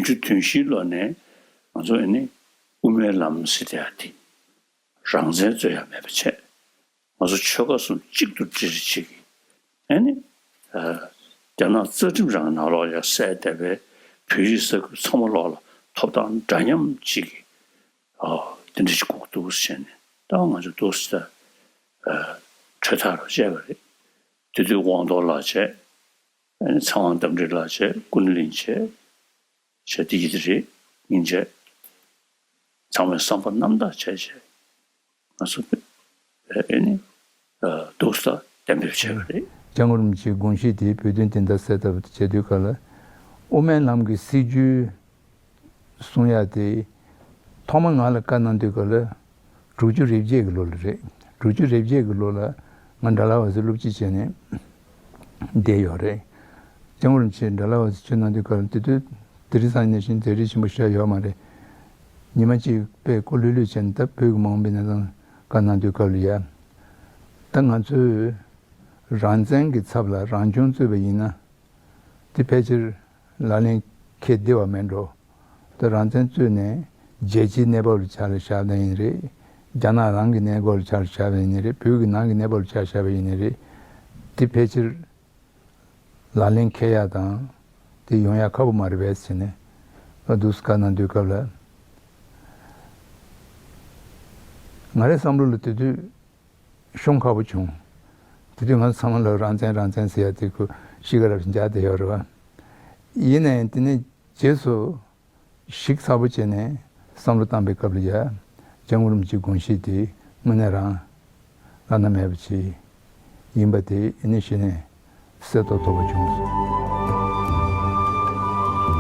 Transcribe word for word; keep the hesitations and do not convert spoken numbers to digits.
བཅུ་དོན་བཞིའི་ལོ་ནས་ང་ཚོ་ཨེ་ནི་དབུ་མའི་ལམ་ཟེར་དེ་ཡ་དེ་རང་བཙན་རྩོད་ཡ་མེད་པ་བྱས། ང་ཚོ་ཆོལ་ཁ་གསུམ་གཅིག་ཏུ་སྒྲིལ་བྱེད་ཀྱི་ཨེ་ནི་རྒྱ་ནག་རྩ་ཁྲིམས་རང་གི་ནང་ལོགས་ལ་གསལ་བསྡད་པའི་བོད་རིགས་ས་ཁུལ་ཚང་མ་ལོགས་ལ་ཐོབ་ཐང་འདྲ་མཉམ་གཅིག་གི་དེ་འདྲ་ཞིག་དགོས་འདུག་ཟེར་ནས། ད་ང་ཚོ་འདུག་ཟེར་ད་གྲོས་ཐག་རུ་བཅད་པ་རེད། དེ་དུས་དབང་རྡོར་ལགས་བྱས། ཨེ་ནི་ཚེ་དབང་རྟ་མགྲིན་ལགས་བྱས། ཀུན་གླིང་བྱས། བྱས་དེ་ཡིད་རེད་སྙིང་རྗེ། ཚང་མས་བསམ་པ་རྣམ་དག་བྱས་བྱས་ང་ཚོ་ཨེ་ནི་འདུག་ས་གཏན་འབེབས་བྱས་པ་རེད། སྐྱབས་མགོན་རིན་པོ་ཆེའི་དགོངས་གཞི་དེ་བོད་དོན་བདེན་མཐའ་གསལ་ཐབས་བྱེད་དུས་སྐབས་ལ་དབུ་མའི་ལམ་གྱི་སྲིད་བྱུས་གསུང་ཡ་དེ་ཐོག་མ་ང་ལ་བཀའ་གནང་དུས་སྐབས་ལ་དྲུག་ཅུ་རེ་བརྒྱད་ཀྱི་ལོ་ལ་རེད། དྲུག་ཅུ་རེ་བརྒྱད་ཀྱི་ལོ་ལ་ང་ཌལ་ཧོ་སི་སློབ་སྤྱི་བྱས་ནས་བསྡད་ཡོད་རེད། སྐྱབས་མགོན་རིན་པོ་ཆེ་ཌལ་ཧོ་སི་ཆིབས་གནང་དུས་སྐབས་ལ་དེ་དུས་དེ་རིང་སང་ཉིན་ནང་བཞིན་མཛད་རིམ་ཆེན་པོ་ཞིག་ཡོད་མ་རེད། ཉི་མ་གཅིག་པས་སྐུ་ལྷོད་ལྷོད་བྱས་ནས་ད་བོད་ཀྱི་མ་འོངས་པའི་གནས་སྟངས་བཀའ་གནང་དུས་སྐབས་ལ་ཡ། ད་ང་ཚོས་རང་བཙན་གྱི་ཚབ་ལ་རང་སྐྱོང་རྩོད་པ་ཡིན་ན། དེ་ཕལ་ཆེར་ལག་ལེན་འཁེལ་བདེ་བ་མེད་འགྲོ། ད་རང་བཙན་རྩོད་ནས་རྒྱལ་སྤྱིའི་གནས་བབ་ལ་ཆ་ལ་བཞག་པ་ཡིན་རེད། རྒྱ་ནག་རང་གི་གནས་བབ་ལ་ཆ་ལ་བཞག་པ་ཡིན་རེད། བོད་ཀྱི་ནང་གི་གནས་བབ་ལ་ཆ་བཞག་པ་ཡིན་རེད། དེ་ཕལ་ཆེར་ལག་ལེན་འཁེལ་ཡ་དང་དེ་ཡོང་ཡ་ཁག་པོ་མ་རེད་པས་ཟེར་ནས་འདུག་སེ་བཀའ་གནང་དུས་སྐབས་ལ། ང་རའི་བསམ་བློ་ལ་དེ་དུས་ཤོང་ཁག་པོ་བྱུང་། དེ་དུས་ང་ཚོ་ཚང་མ་ལ་རང་བཙན་རང་བཙན་ཟེར་ཡ་དེ་ཁོ་གཤིས་ཀ་རབ་ཅིག་འཇགས་བསྡད་ཡོད་རེད་བ། ཡིན་ནའི་དེ་ནས་རྗེས་སུ་ཞིབ་ཚགས་པོ་བྱས་ནས་བསམ་བློ་བཏང་པའི་སྐབས་ལ་ཡ། སྐྱབས་མགོན་རིན་པོ་ཆེའི་དགོངས་གཞི་དེ་དངོས་གནས་རང་བླ་ན་མེད་པ་ཅིག་ཡིན་པ་དེ་ཨེ་ནི་གཞི་ནས་གསལ་ཏོག་ཏོ་བ་བྱུང་སོང་།